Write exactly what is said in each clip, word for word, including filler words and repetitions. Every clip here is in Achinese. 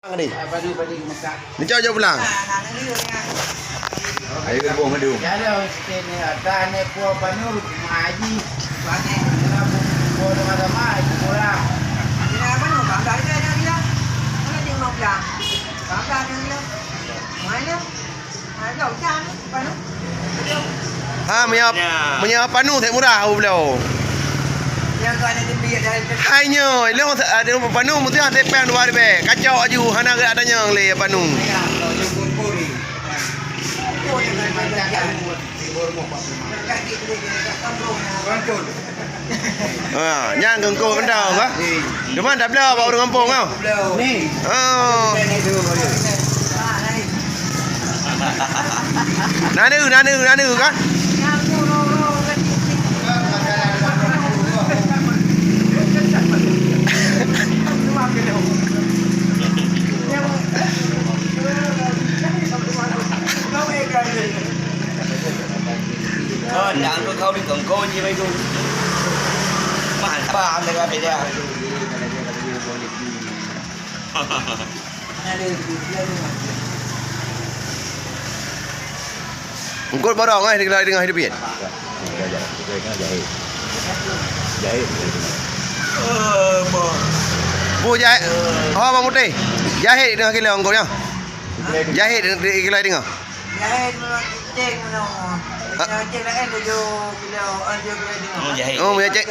Ni cok jok pulang. Ayo gerbong madu. Ha, meunyoe, meunyoe panu that murah u bloe. Hai nyoe, lôn sa-, ada panu meusti hase péng dua ribèe. Kacok aju, hana geutanyong lé panu. Ha, nyan geungkot mantong, ha? Cuma dak bloe bak ureueng gampông, ha? Oh. Nanu, nanu, nanu, kan? Oh, ndak, kau, kau ni kongko je, Mai, tu. Mantap, mereka beda. Eungkôt barong, eh, di keulai teungoh hidup jih. Jahit. Jahit. Eh, boh. Bu jahit. Oh, Bang Putih. Jahit di teungoh kilo eungkôt nyoe. Jahit di, di keulai teungoh. Jahit memang cicing meunoe. Ha? Cicing laén tujoh kilo, eh, tujoh kilo teungoh. Oh, jahit. Oh, ya, cik.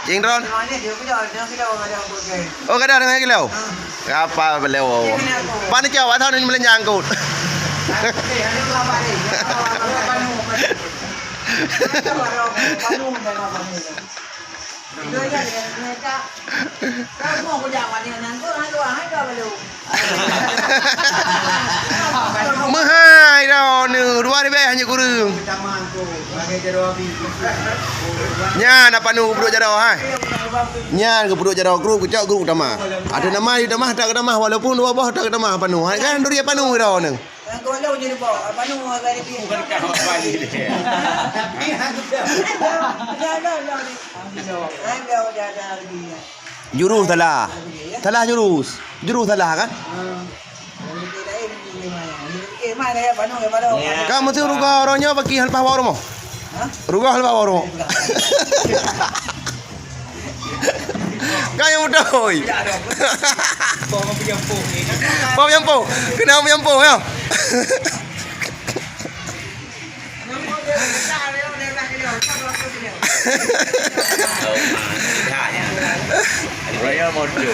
Cik Indron. Memang dia tujoh kilo, tujoh kilo ada eungkôt jahit. Oh, kadang dengan kilo. Ha. Apa beliau? Pan ni cawak tahun ni belanja angkut. Meuhai dah ni, dua ribèe hanya kureueng. Nyan apa nu peuduek jaroe hai. Nyan geupeuduek jaroe grup, keucok grup tamah. Ada nama di tamah, tak tamah, walaupun dua boh tak tamah panu. Hai kan duri panu ira nang. Jurus salah. Salah jurus. Jurus salah kan? Ka meusti rugoe uroe nyoe bagi haleupah bak rumoh. Rugoe haleupah bak rumoh. Ka nyang beutôi. Bak penyampôh. Keuneuk penyampôh, ya. Raya Morjo.